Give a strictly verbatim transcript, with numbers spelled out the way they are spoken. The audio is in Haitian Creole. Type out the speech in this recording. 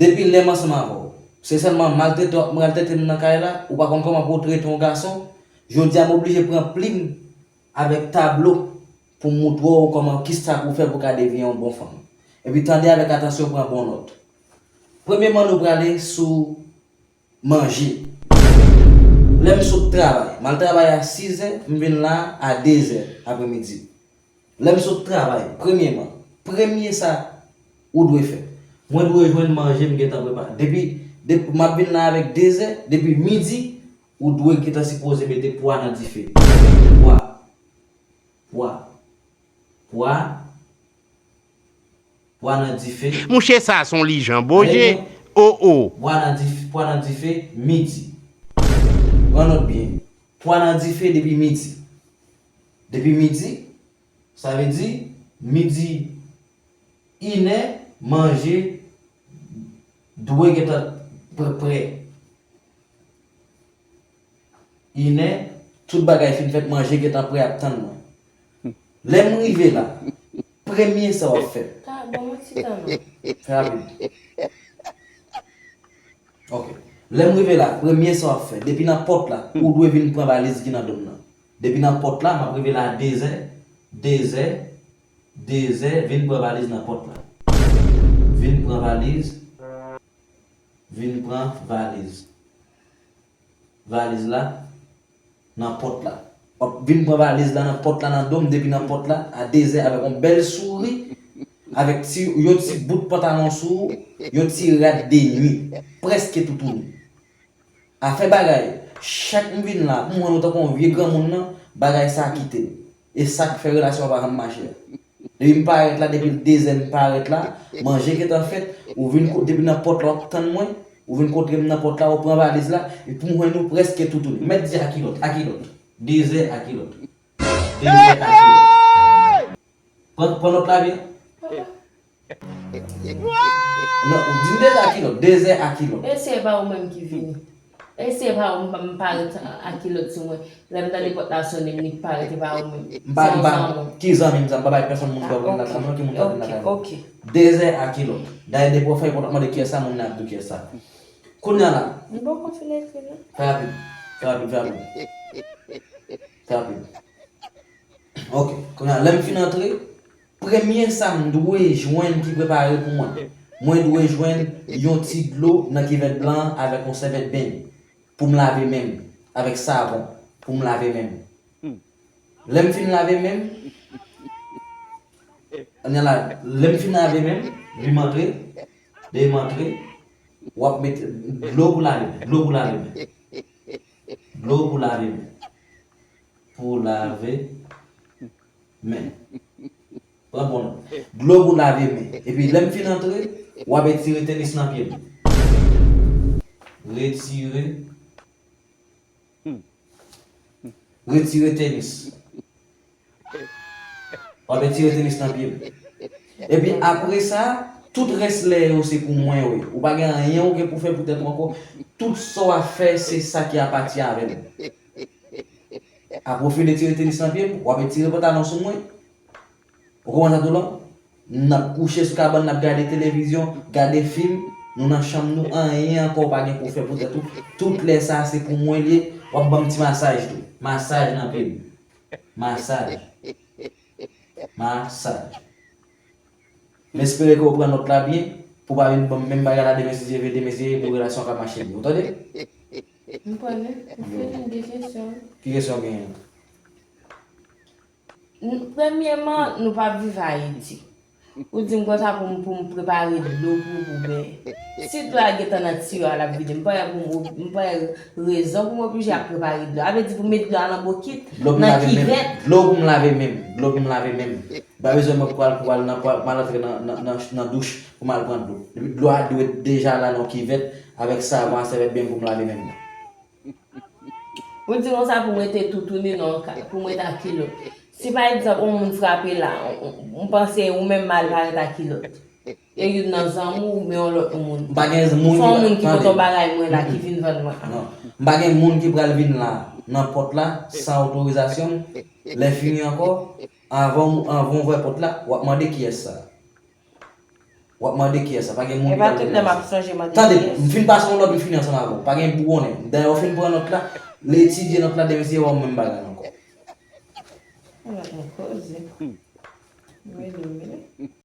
Depi lè m ansanm avè w, se sèlman maltrete w ap maltrete m nan kay la, ou pa konn kòman pou w trete yon gason. Jodi a, m oblije pran plim avèk tablo pou m moutre w kòman, kisa pou w fè pou w ka devyen yon bon fanm. Epi tande avèk atansyon, pran bon nòt. Premyeman, nou prale sou manje. Lè m sot travay, m al travay a sizè, m vin la a dezè apremidi. Lè m sot travay, premyeman, premye sa ou dwe fè, mwen dwe jwenn manje m gentan prepare. Depi, depi m ap vin la avèk dezè, depi midi, ou dwe gentan sipoze mete pwa nan dife. Pwa. Pwa. Pwa. Pwa nan dife. Mouche, sa se yon lijan boje. Tande byen. O, o. Pwa nan dife, pwa nan dife, midi. Pran nòt byen. Pwa nan dife depi midi. Depi midi, sa vle di, midi, inè, manje dwe gentan pre, pre. Inè, tout bagay fin fèt, manje gentan pre ap tann mwen. Lè m rive la, premye sa w ap fè. Ta, ban mwen ti tan non. Fè rapid. Ok. Lè m rive la, premye sa w ap fè, depi nan pòt la, ou dwe vin pran valiz ki nan do m nan. Depi nan pòt la, m ap rive la a dezè, dezè, dezè, vin pran valiz nan pòt la. Vin pran valiz, vin pran valiz. Valiz la nan pòt la. W ap vin pran valiz la nan pòt la, nan do m, depi nan pòt la, a dezè, avèk yon bèl souri, avèk ti, yon ti bout pantalon sou ou, yon ti rad de nwi, prèske toutouni. Afè bagay, chak m vin la, pou m wè nou tankou yon vye granmoun nan, bagay sa kite m. E sa k fè relasyon an pa janm mache a. Depi m parèt la, depi l dezè m parèt la, manje gentan fèt, ou vin ko-, depi nan pòt la w ap tann mwen, ou vin kote m nan pòt la, ou pran valiz la, epi m jwenn ou prèske toutouni. Mèt di a kilòt, a kilòt. Dezè a kilòt. Dezè a kilòt. Pran, pran nòt la byen. Non, ou di m dezè a kilòt, dezè a kilòt. E se pa ou menm ki vini. E se pa ou m, m parèt a, a kilòt sou mwen. Lè m tande pòt la sonnen, m li parèt, e pa ou menm. M pa, se m yon pa, zanmi w. Ki zanmi m sa? M pa bay pèsonn moun dòmi nan lakay mwen, ki moun dòmi nan lakay mwen. Ok, ok. Dezè a kilòt. Dayè, depi w fè pòt la, mande kiyès sa, moun nan ap di w kiyès sa. Kounye a la. M poko fin ekri non. Fè rapid. Fè rapid, fè rapid. Fè rapid. Ok, kounye a, lè m fin antre, premye sa m dwe jwenn ki prepare pou mwen, mwen dwe jwenn yon ti dlo nan kivèt blan an avèk yon sèvyèt benn pou m lave men m avèk savon pou m lave men m. Lè m fin lave men m, kounye a la, lè m fin lave men m, li m antre, depi m antre, w ap mete dlo pou lave men, dlo pou lave men. Dlo pou lave men. Pou lave men. Pran bon nòt. Dlo pou lave men. Epi lè m fin antre, w ap etire tenis nan pye m. Retire. Retire tenis. W ap etire tenis nan pye m. Epi apre sa, tout rès lè yo se pou mwen yo ye. Ou pa gen anyen ou gen pou fè pou tèt ou ankò. Tout sa w ap fè, se sa ki apati avè m. Apre w fin etire tenis nan pye m, w ap etire pantalon sou mwen. Ou konprann sa tou la? N ap kouche sou kabann, n ap gade televizyon, gade fim, nou nan chanm nou, anyen ankò w pa gen pou w fè pou tèt ou. Tout lè sa a, se pou mwen l ye, w ap ban m ti masaj tou. Masaj nan pye m. Masaj. Masaj. M espere ke w pran nòt la byen, pou w pa vin ban m menm bagay la demen si Dye vle, demen si Dye vle, pou relasyon an ka mache byen. Ou tande? M konnen. M fini de kesyon. Ki kesyon w genyen? N-, premyeman, nou p ap viv Ayiti. Ou di m konsa pou m, pou m prepare dlo pou, pou bè. Si dlo a gentan nan tiyo a, l ap vide. M pa wè pou m, m pa wè rezon pou m oblije ap prepare dlo. A vle di pou m met dlo a nan bokit, nan kivèt. Dlo pou m lave men m. Dlo pou m lave men m. M pa bezwen mwen pral, pral nan, pral, m al antre nan, nan, nan, nan douch pou m al pran dlo. Depi dlo a dwe deja la nan kivèt avèk savon a sèvyèt byen pou m lave men m. Ou di konsa pou mwen te toutouni nan yon ka, pou mwen ta kilòt. Si pa egzanp, yon moun frape la, m panse ou menm mal parèt a kilòt. E youn nan zanmi w oubyen yon lòt moun. M pa gen moun ki pral, tande. Fò yon moun ki pote yon bagay mwen la ki vin vann mwen. Non. M pa gen moun ki pral vin la nan pòt la san otorizasyon m. Lè fini ankò, anvan w, anvan w ouvè pòt la, w ap mande kiyès sa. W ap mande kiyès sa? Pa gen moun E ki pa pral tout mande lè m ap kiyès. Sonje mande Tande, kiyès. M fin pase yon lòt, m fini ansanm avè w. Pa gen pou konnen. Dayè, w fin pran nòt la, lè etidye nòt la, demen se wè w menm bagay la ankò. Ou la gen koze. Mwen domine.